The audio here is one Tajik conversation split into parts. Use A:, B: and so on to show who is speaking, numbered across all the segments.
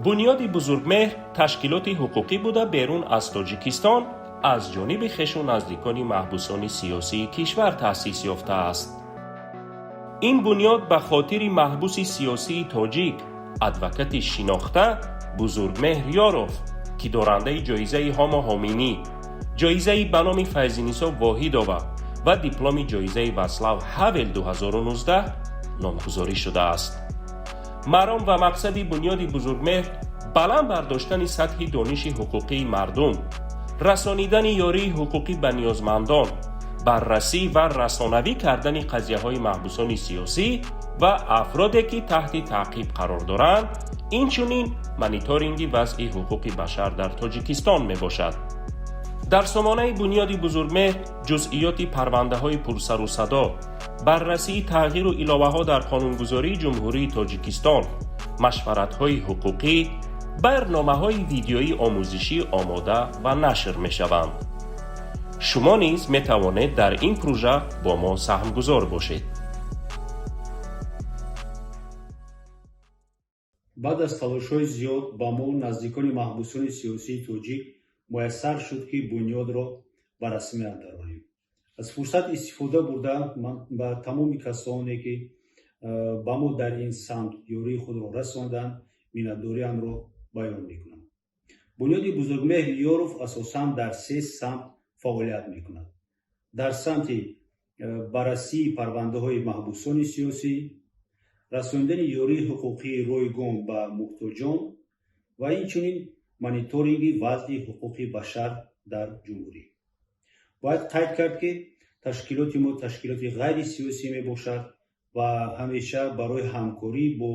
A: Бунёди Бузургмеҳр ташкилоти ҳуқуқӣ буда, берун аз Тоҷикистон аз ҷониби хешу наздикони маҳбусони сиёсии кишвар таъсис ёфтааст. Ин бунёд ба хотири маҳбуси сиёсии тоҷик, адвокати шинохта Бузургмеҳр Ёров, ки дорандаи ҷоизаи Ҳомо Ҳоминӣ, ҷоизаи ба номи Файзинисо Воҳидова ва дипломи ҷоизаи Васлав Ҳавел 2019 номгузорӣ шудааст. Маром ва мақсади бунёди Бузургмеҳр баланд бардоштани сатҳи дониши ҳуқуқии мардум, расонидани ёрии ҳуқуқӣ ба ниёзмандон, баррасӣ ва расонавӣ кардани қазияҳои маҳбусони сиёсӣ ва афроде, ки таҳти таъқиб қарор доранд, инчунин мониторинги вазъи ҳуқуқи башар дар Тоҷикистон мебошад. Дар сомонаи бунёди Бузургмеҳр ҷузъиёти парвандаҳои пурсару садо, баррасии тағйиру иловаҳо дар қонунгузории Ҷумҳурии Тоҷикистон, машваратҳои ҳуқуқӣ, барномаҳои видеоии омӯзишӣ омода ва нашр мешаванд. Шумо низ метавонед дар ин пурӯжа бо мо саҳмгузор бошед.
B: Баъд аз талошҳои зиёд ба мо, наздикони маҳбусони сиёсии тоҷик, муяссар шуд, ки бунёдро ба расмият дарорем. Аз фурсат истифода бурда, ман ба тамоми касоне, ки ба мо дар ин самт ёрии худро расонданд, миннатдориамро баён мекунам. Бунёди Бузургмеҳр Ёров асосан дар се самт фаъолият мекунад: дар самти баррасии парвандаҳои маҳбусони сиёсӣ, расондани ёрии ҳуқуқии ройгон ба муҳтоҷон ва инчунин мониторинги вазъи ҳуқуқи башар дар ҷумҳурӣ. Бояд қайд кард, ки ташкилоти мо ташкилоти ғайрисиёсӣ мебошад ва ҳамеша барои ҳамкорӣ бо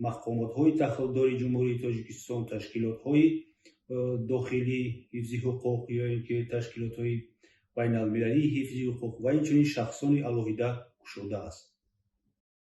B: мақомотҳои дахлдори Ҷумҳурии Тоҷикистон, ташкилотҳои дохилии ҳифзи ҳуқуқ ё ин ки ташкилотҳои байналмилалии ҳифзи ҳуқуқ ва инчунин шахсони алоҳида кушода аст.